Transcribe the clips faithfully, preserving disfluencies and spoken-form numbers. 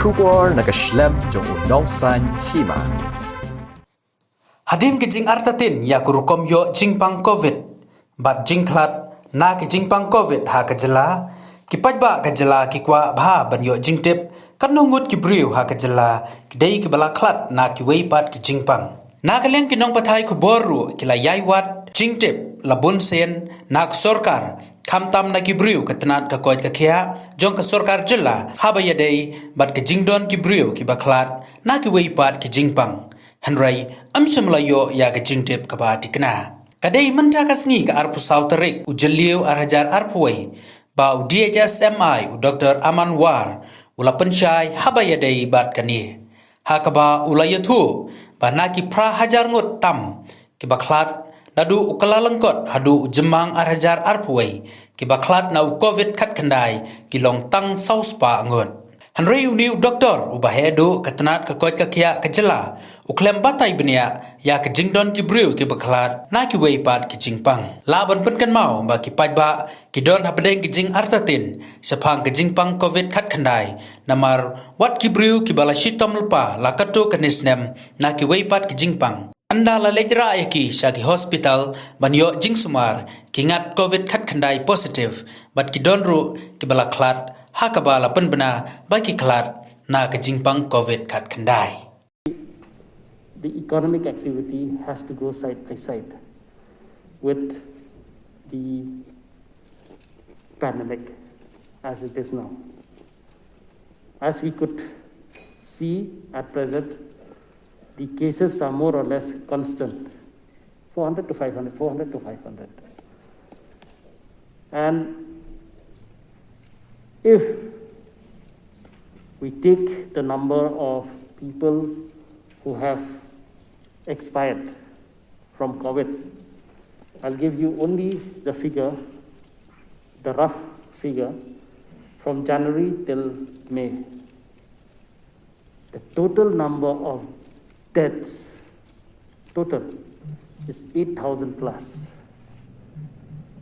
Khubor na ka shlem jong u nongsan hima. Hadien ka jingartatien ïa ka rukom ïoh jingpang covid bad jingkhlad na ka jingpang covid ha ka jylla, ki paidbah ka jylla ki kwah bha ban ïoh jingtip katno ngut ki briew ha ka jylla ki dei kiba la khlad na kiwei pat ki jingpang. Na ka liang ki nongpathai khubor ruh ki la ïai wad jingtip la bun sien na ka sorkar, khamtam na ki briew ka tnat ka koit ka khiah jong ka sorkar jylla haba ïadei bad ka jingdon ki briew kiba khlad na kiwei pat ki jingpang. Hynrei ym shym la ïoh ïa ka jingtip kaba thikna. Ka dei mynta ka sngi ka arphew saw tarik u Jylliew ar hajar arphew wei ba u D H S M I u Doktor Aman War u la pynshai haba ïadei bad kane, ha kaba u la ïathuh ba na ki phra hajar ngut tam kiba khlad naduh u Kyllalyngkot haduh u Jymmang ar hajar arphew wei, kiba khlad na u covid khatkhyndai ki long tang saw spah ngut. Hynrei une u doktor uba heh duh ka tnat ka koit ka khiah ka jylla u khlem batai bniah ïa ka jingdon ki briew kiba khlad na kiwei pat ki jingpang. Lah ban pynkynmaw ba ki paidbah ki don hapdeng ki jingartatien shaphang ka jingpang covid khatkhyndai, namar wat ki briew kiba la shitom lypa la katto katne snem na kiwei pat ki jingpang. Ynda la leit rah ïa ki sha ki hospital ban ïoh jingsumar, ki ngat covid khatkhyndai positive bad ki don ruh kiba la khlad, ha kaba la pynbna ba ki khlad na ka jingpang covid khatkhyndai. The economic activity has to go side by side with the pandemic as it is now. As we could see at present, the cases are more or less constant, four hundred to five hundred, four hundred to five hundred. And if we take the number of people who have expired from covid, I'll give you only the figure, the rough figure, from January till May. The total number of deaths, total, is eight thousand plus.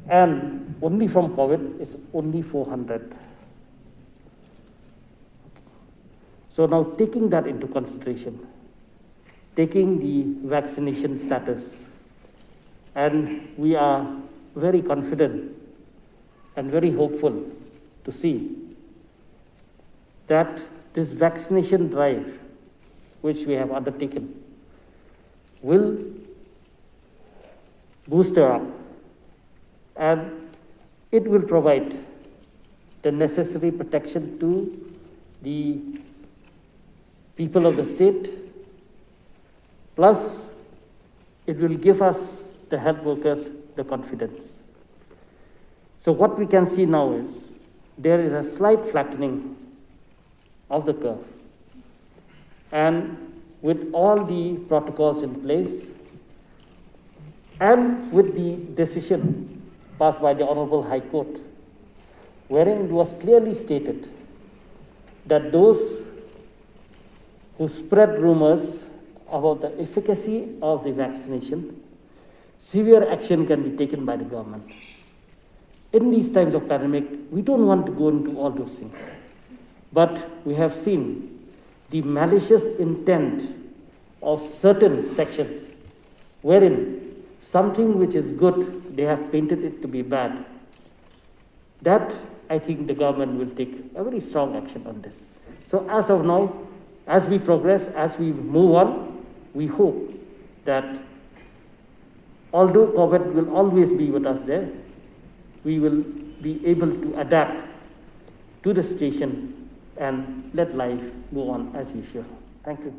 And only from covid is only four hundred. So now, taking that into consideration, taking the vaccination status, and we are very confident and very hopeful to see that this vaccination drive, which we have undertaken, will booster up, and it will provide the necessary protection to the people of the state, plus it will give us, the health workers, the confidence. So what we can see now is there is a slight flattening of the curve. And with all the protocols in place, and with the decision passed by the Honorable High Court, wherein it was clearly stated that those who spread rumors about the efficacy of the vaccination, severe action can be taken by the government. In these times of pandemic, we don't want to go into all those things. But we have seen the malicious intent of certain sections, wherein something which is good, they have painted it to be bad. That, I think, the government will take a very strong action on this. So as of now, as we progress, as we move on, we hope that although covid will always be with us there, we will be able to adapt to the situation and let life go on as usual. Thank you.